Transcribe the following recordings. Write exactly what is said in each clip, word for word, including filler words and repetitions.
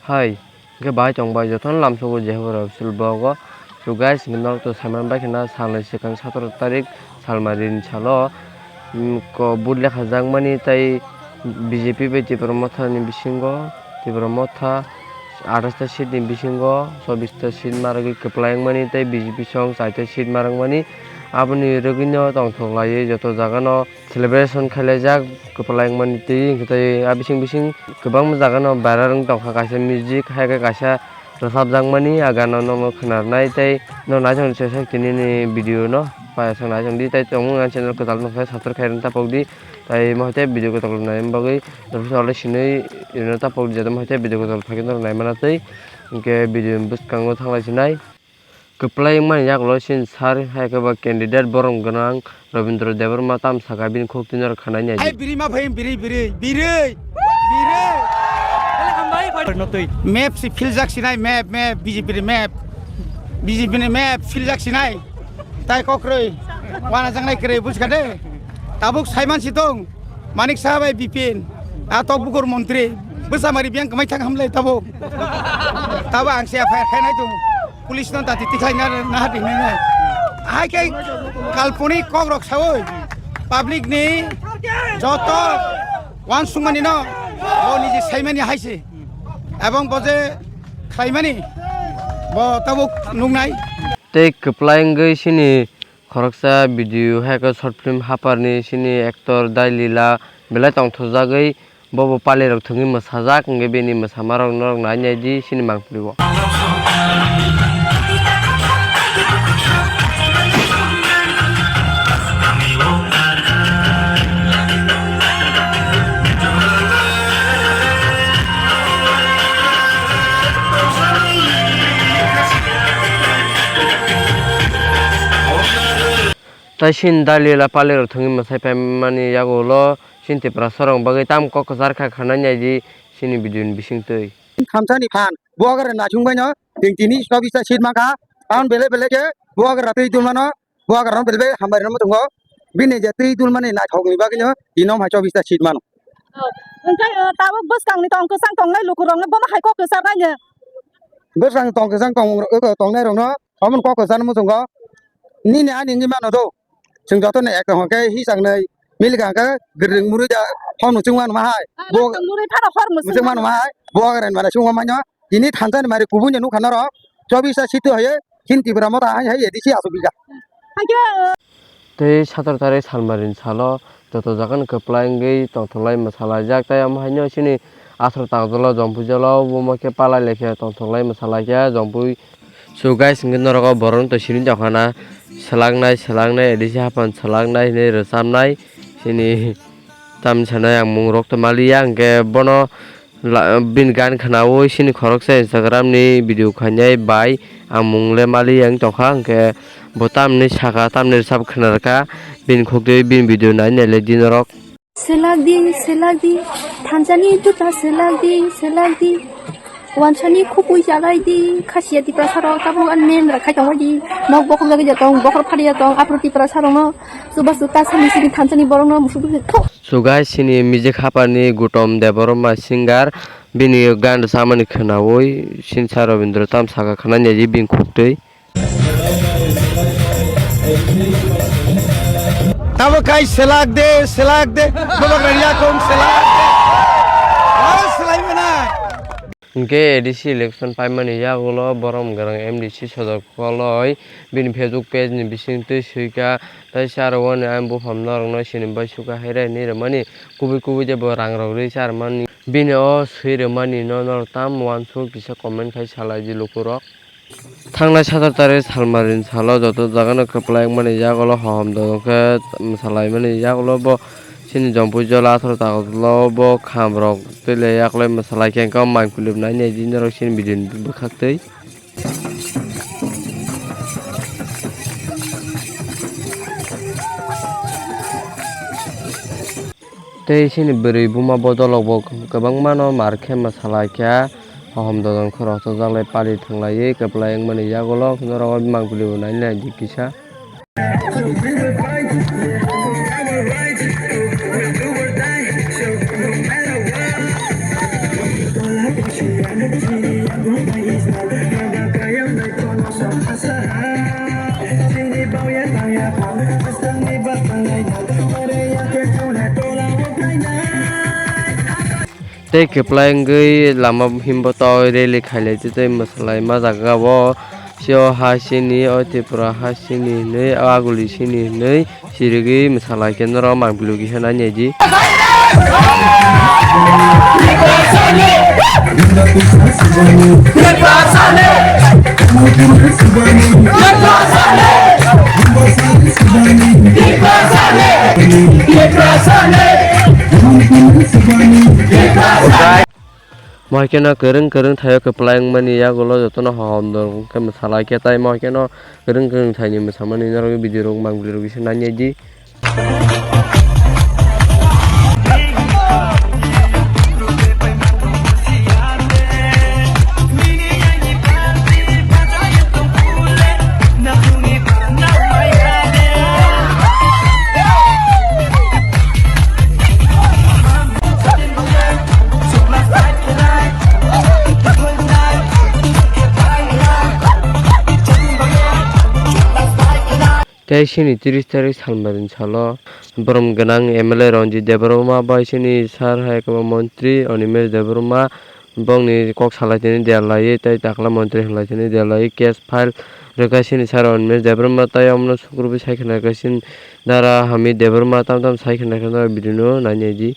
Hai, hwnkhe bahai tong bai jotono lamsogo Jehova rok sil bogo. So guys, hwnkhe norok to saiman bai khna salni swkang satoro tarik salmari ni salo, mm, ko vote lekha jakmani tei B J P bai Tipra Motha ni bisingo, Tipra Motha athais ta seat ni bisingo chobbish ta seat ma rwgwi kwplai wngmani tei B J P song char ta seat ma rwngmani. Aboni rwgwino tongthok laiwi joto jagano celebration khailaijak kwplai wngmani twi, hwnkhe tei a bising bising kwbangma jagano viral wng tongkha, kaisa music hai khe kaisa rwchapjakmani a gano nono khwnarnai tei no naisong se sak tini ni video no payasang naisong di tei tongmung ani channel kwtal no khe subscribe khairok tapok di tei mo hai tei video kwtal nai bagwi norok already sinui rwna tapok di jotto mo hai tei video kwtal phai khe norok nai mana tei hwnkhe video bwskango thanglai sinai. Kwplai wngmani yagulo chini sir hai khe ba candidate borom gwnang Rabindra Debbarma tam saka bini khuk twi norok khanai nai. Hai biri ma phai biri biri biri biri. Notwi. Map si fill jak sinai map map B J P ni map. B J P ni map fill jak sinai. Tai kokroi. Wana jangnai kwrwi bujkha de. Tabuk saiman si tong. Manik Saha bai Bipin. A tok bukur montri. Bwsa mari biyang kwmai thang hamlai tabuk. Tabuk ang se F I R khainai tong. Police no dati tikhlai na na hati hinwi. Hai khe kalponik kok rok sawi public ni joto wansukmani no bo niji saimani hai se. Ebong bo je khlaimani bo tabuk nuknai. Tei kwplai wngwi chini khoroksa video hai khe short film hapar ni chini actor Dai Lila belai tongthokjagwi Bobo palirok thwngwi mwsajak, hwnkhe bini mwsamarok norok nai nai di, chini mangpili o. Tai chini Dai Lila palirok thwngwi mwsai paimani yagulo. Chini Tiprasarokni bagwi tamo kok kwchar kha, khanai nai di chini video ni bisingtwi. Thamsani phan, bo agara naising baino, tini tini chobbish ta seat mankha, town belai belai khe, bo agara twi dul mano, bo agara no belai belai hambai rwma tongo, bini je twi dul mani naithok ni bagwino, tini no hai chobbish ta seat mano. Hwnkhe, tabuk bwskang ni tong kwchang tongnai lukurok no bono hai kok kwchar naino. Bwskang tong kwchang tong, tongnai rok no, Omo kok kwchar muchungo nini ani wngwi mano do. Chwng jotono ek hwnkhe hisaknwi milikha hwnkhe gwrwng mwrwi da hokno chwng mano ma hai. Bo chwng mwrwi phano hor mwchwng mano ma hai. Bo agren mane chwngma manya tini thansani mari kubui no nukha norok chobbish ta seat hoye chini Tipra Motha hai hai A D C aswk bija. Tei satar tarik salmarini salo joto jagano kwplai wngwi tongthoklai mwsalaijak. Tei omo haino chini aswk takjolo Jompui jolo omo khe palai laikha tongthoklai mwsalaikha Jompui. So guys, hwnkhe norok o borok no twi sini tongkhana swlaknai swlaknai A D C haphano swlaknai hinwi rwchapnai chini tamni sanai ang mung rok twi maliya hwnkhe bono. La-, bini gan khwnawi chini khoroksa Instagram ni video khainai bai ang mung le mali yang tongkha, hwnkhe bo tamni saka tamni rwchap khwna rwkha bini khuk twi bini video nai nai le di norok. Selak di, selak di, thansani juta selak di, selak di. Wansani khupui chalai di, khasiya Tiprasa rok tabuk ani mem rok khai tongbai di. Nok bokhok jagwi jatong, bokhor phari jatong, aphuru Tiprasa rok no chubachu ta sani sini thansani borok no musuk dukhe thok. So guys, chini music hapar ni Gautam Debbarma singer, bini gan rwchapmani khwnawi sinsa Rabindra tam saka khwna nai di bini khuk twi. Tabo kai selak de, selak de, babak rang yakung selak de. Aro selai mana? Hwnkhe A D C election paimani yagulo borom gwnang M D C sodok koloi bini Facebook page ni bisingtwi swikha, tei sir wani ang buphang norokno sini bai sukha hai rwmani kubui kubui de bo rang rok rwi charwmani. Bini o swi rwmani no norok tamo uansuk kisa comment khai salai di lukurok. Thangnai satar tarik salmarini salo joto jagano kwplai wngmani yagulo hohom dodok khe mwsalaimani yagulo bo chini Jompui jola atharo taklo bo kham rok twi le yaklai mwsalai khe wngkha mangpili bo nai nai di norok chini video ni bwkhak twi. Tei chini bwrwi buma bodolrok bo kwbangma no mar khe mwsalaikha, hohom dodon khoroksa jaklai pari thwnglaiwi kwplai wngmani yagulo norok o mangpili bo nai nai di kisa. Tei kwplai wngwi lama himbo tei rally khailai tei mwsalaima jaga o. Sio ha sini, o Tripura ha sini hinwi, o aguli sini hinwi sirigwi mwsalai khe norok mangpili kisa nai naidi. Mohai kheno kwrwng kwrwng thaio kwplai wngmani yagulo jotono hohom dor wngkhe mwsalai khe, tei mohai kheno kwrwng kwrwng thaini mwsamani norok video rok mangpili rok kisa nai naidi. Tei sini tris tarik Salmarin salo borom gwnang M L A Ranjit Debbarma bai sini sar hai kwbangma montri Animesh Debbarma bongni kok salai tini derlaiwi tei takla montri hinlai tini derlaiwi case file rwkha sini sar Animesh Debbarma tei omono sukrubwi sai khna khe sini dara Hamid Debbarma tam tam sai khna khe video no nai naidi.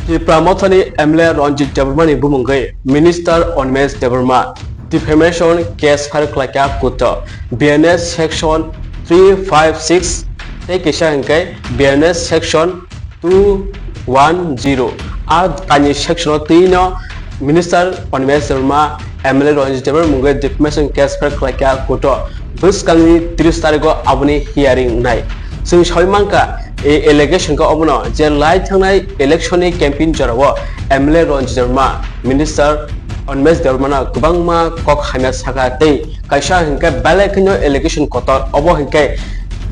Tipra Mothani M L A Ranjit Debbarmani bumungwi Minister Animesh Debbarma defamation case file khlaikha court-o. B N S section three five six tei kisa hinkhe B N S section two one zero. A kainwi section-o twino Minister Animesh Debbarma M L A Ranjit Debbarma mungwi defamation case file khlaikha court-o. Bwskangni tris tarigo aboni hearing wngnai. Chwng saui mankha, e allegation khe obono je lai thangnai election ni campaign jorao M L A Ranjit Debbarma, Minister Animesh Debbarmano kwbangma kok hamya sakha tei kaisa hinkhe belai kheno allegation kotor, obo hinkhe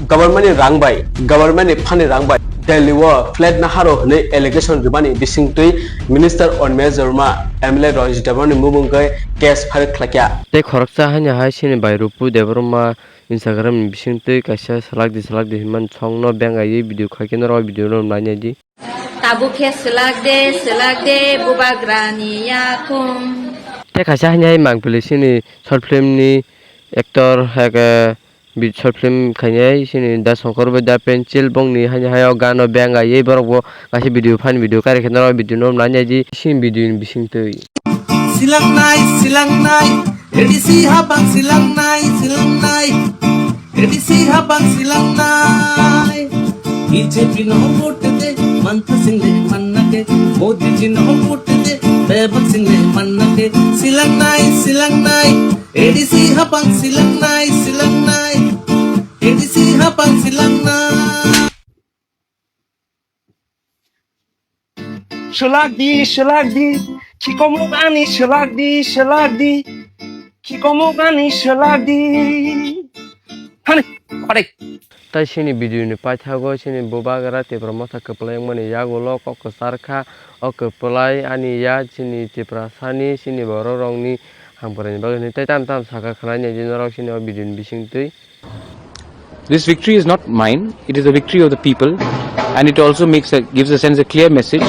government ni rang bai, government ni phani rang bai Delhi o flat naharo hwnwi allegation rwmani bisingtwi Minister Animesh Debbarma M L A Ranjit Debbarmani mubung khe case file khlaikha. Tei khoroksa haino hai sini bai Rupu Debbarma Instagram ni bisingtwi kaisa salak di salak di hinmani songno bengaiwi video khaikhe norok o video no nai naidi. Tabuk khe swlak de, swlak de, bubagrani yakung. Tei kaisa haino hai mangpili sini short film ni actor hai khe bi-, short film khainai sini Da Shankar bai Da Pencil bongni haino hai o gano bengaiwi borok bo kaisa video, funny video kari khe norok video no nai naidi sini video ni bisingtwi. Silangnai, silangnai, A D C habang silangnai, silangnai. A D C habang silangnai. B J P no vote de, Mantha Singh le manna ke. Modi ji no vote de, Bebak Singh le manna ke. Silangnai, silangnai. A D C habang silangnai, silangnai. A D C habang silangnai. Swlak di, swlak di, khikomok ani swlak di, swlak di, khikomok ani swlak di. Hani, kore. Tai sini video ni paithago sini bubagra Tipra Motha kwplai wngmani yagulo kok kwchar kha, o kwplai ani ya sini Tiprasani sini borok rokni hamkrai ni bagwi hwnwi tai tam tam sakha khwnai nai di norok sini o video ni bisingtwi. This victory is not mine, it is a victory of the people, and it also makes a, gives a sense a clear message.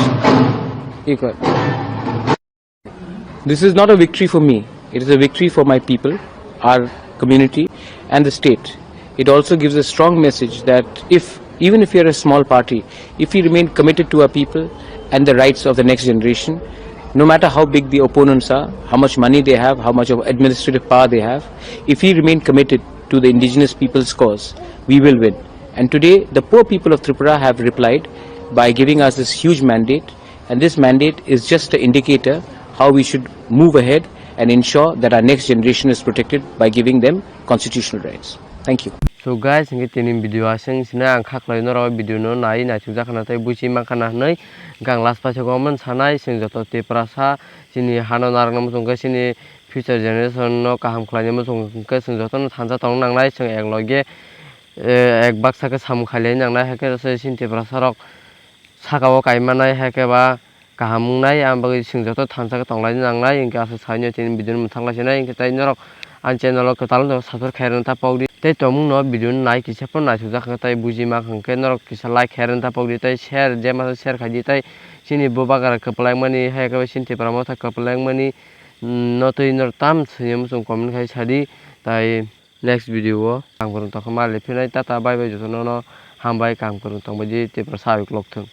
This is not a victory for me, it is a victory for my people, our community, and the state. It also gives a strong message that if, even if we are a small party, if we remain committed to our people and the rights of the next generation, no matter how big the opponents are, how much money they have, how much of administrative power they have, if we remain committed to the indigenous people's cause, we will win. And today, the poor people of Tripura have replied by giving us this huge mandate, and this mandate is just an indicator how we should move ahead and ensure that our next generation is protected by giving them constitutional rights. Thank you. So guys, hingke tini video aswng sina ang kha khlai norok video no nai naisuk jakana tei buchi mankana hwnwi gang last paisa comment sanai chwng joto Tiprasa chini hano narwkna muchung khe chini future generation no kaham khlaina muchung khe chwng jotono thansa tong nangnai chwng ek loge eh, ek baksa khe samung khailai nangnai, hai khe se chini Tiprasa rok saka o kaimanai, hai khe ba kaham wngnai, ang bagwi chwng joto thansa khe tonglaina nangnai, hinkhe aswk saino tini video no mwthang lai sinai, hinkhe tai norok ani channel o kwtal wngtong subscribe khairokno ta pokdi. Tei tongmung no video no nai kisa phano naithok jak khe tei buji ma hwnkhe norok kisa like khe rwna tapok di tei share je masa share khai di tei chini bubagra kwplai mani hai khe chini Tipra Motha kwplai mani no twi norok tam swnwi muchung comment khai sa di tei next video o ang borok tongkha ma le phinai tata bye bye jotono no hambai kaham kwrwng tongbai di Tipra sa uklok thung.